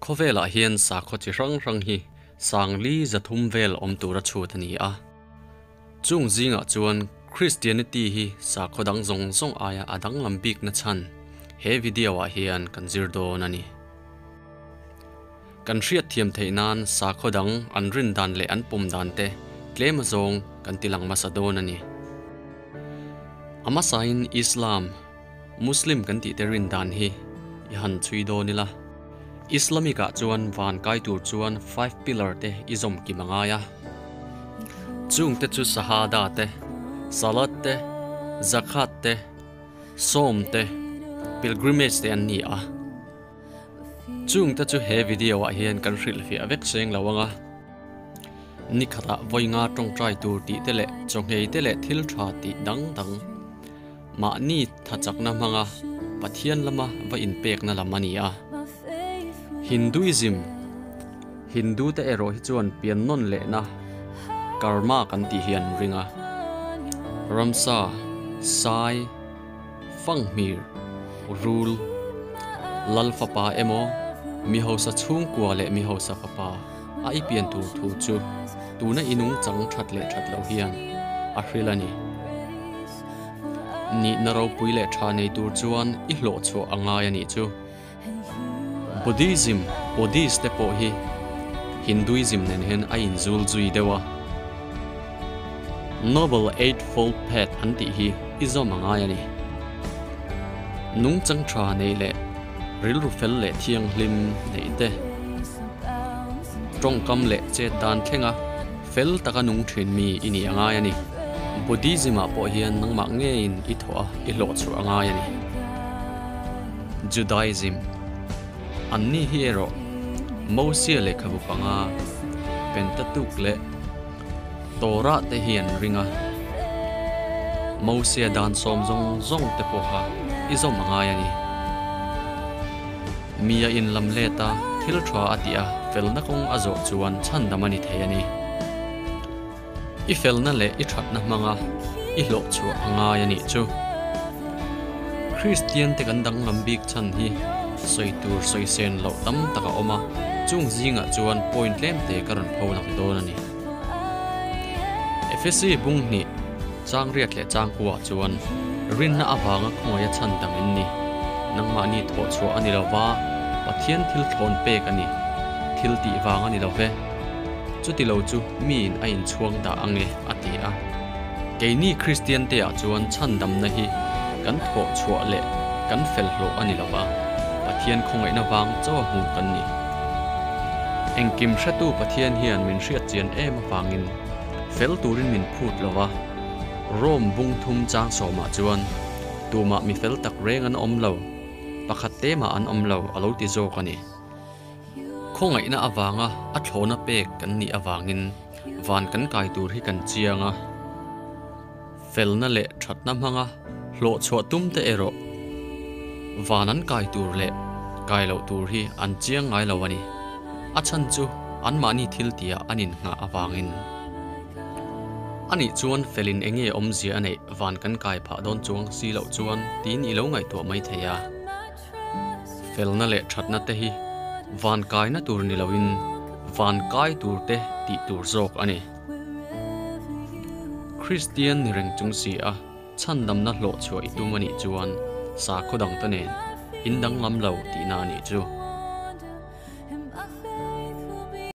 Khawvelah hian sakhaw chi hrang hrang hi sangli zathum vel awm tura chhut a ni a. Chung zingah chuan Christianity hi sakhaw dang zawng zawng aia a danglam bikna chhan he video ah hian kan zir dawn a ni. Kan hriatthiam theih nan sakhaw dang an rin dan leh an pawm dan te tlem azawng kan ti lang hmasa dawn a ni. A hmasain Islam, Muslim kan tih te rin dan hi i han chhui dawn ila. Islamic ah chuan van kai tur chuan five pillar te i zawm kim a ngai a. Chung te chu Shahada te, Salat te, Zakat te, Sawm te, Pilgrimage te an ni a. Chung te chu he video ah hian kan hrilhfiah vek seng lo ang a. Ni khatah vawi nga tawngtai tur tih te leh chawngei te leh thil tha tih dang dang mahni tha chakna hmanga Pathian lama va inpekna lam a ni a. Hinduism, Hindu te erawh hi chuan pian nawn lehna karma kan tih hi an ring a. Ramsa, Sai, Fanghmir, Rul, Lal fapa emaw, mi hausa chhungkua leh mi hausa fapa a i pian tur thu chu tuna i nungchang that leh that loh hian a hril a ni. Nihna ropui leh tha nei tur chuan i hlawh chhuah a ngai a nih chu. Buddhism, Buddhist te pawh hi Hinduism nen hian a inzul zui deuh a. Noble Eightfold Path an tih hi i zawm a ngai a ni. Nungchang tha neih leh rilru fel leh thianghlim neih te, tawngkam leh chet dan thlenga fel taka nung thin mi i nih a ngai a ni. Buddhism ah pawh hian nangmah ngeiin i thawh a, i hlawhchhuah a ngai a ni. Judaism, Anni hi erawh Mosia lehkhabu panga, Pentateuch leh Torah te hi an ring a. Mosia dan sawm zawng zawng te pawha i zawm a ngai a ni. Mi a inlam let a, thil tha a tih a, felna kawng a zawh chuan chhandam a ni thei a ni. I felna leh i thatna hmanga i hlawh chhuah a ngai a nih chu. Kristian te kan danglam bik chhan hi sawi tur sawi sen loh tam tak a awm a, chung zingah chuan point tlem te ka rawn pho lang dawn a ni. Efesi bung hnih chang riat leh chang kuah chuan rinna avanga khawngaih a chhan dang in ni. Nangmahni thawh chhuah a ni lo va, Pathian thil thlawn pek a ni. Thil tih vang a ni lo ve. Chuti lo chu miin a inchhuang dah ang e, a ti a. Keini Kristiante ah chuan chhandamna hi kan thawh chhuah leh kan fel hlawh a ni lo va, Pathian khawngaihna vang chaw hmu kan ni. Engkim hretu Pathian hian min hriat chian em avangin fel turin min phut lo va. Rome bung thum chang sawmah chuan tumah mi fel tak reng an awm lo, pakhat te mah an awm lo a lo ti zawk a ni. Khawngaihna avanga a thlawna pek kan nih avangin van kan kai tur hi kan chiang a, felna leh thatna hmanga hlawhchhuah tum te erawh van an kai tur leh kai loh tur hi an chiang ngai lo a ni. A chhan chu anmahni thil tihah an innghah avangin. Anih chuan felin enge awmzia a neih van kan kai phah dawn chuang si loh chuan tiin i lo ngaihtuah mai thei a. Felna leh thatna te hi van kaina tur ni loin van kai tur te tih tur zawk a ni. Kristian ni reng chung si a chhandamna hlawh chhuah i tum a nih chuan sakhaw dangte nen in danglam lo tihna a nih chu.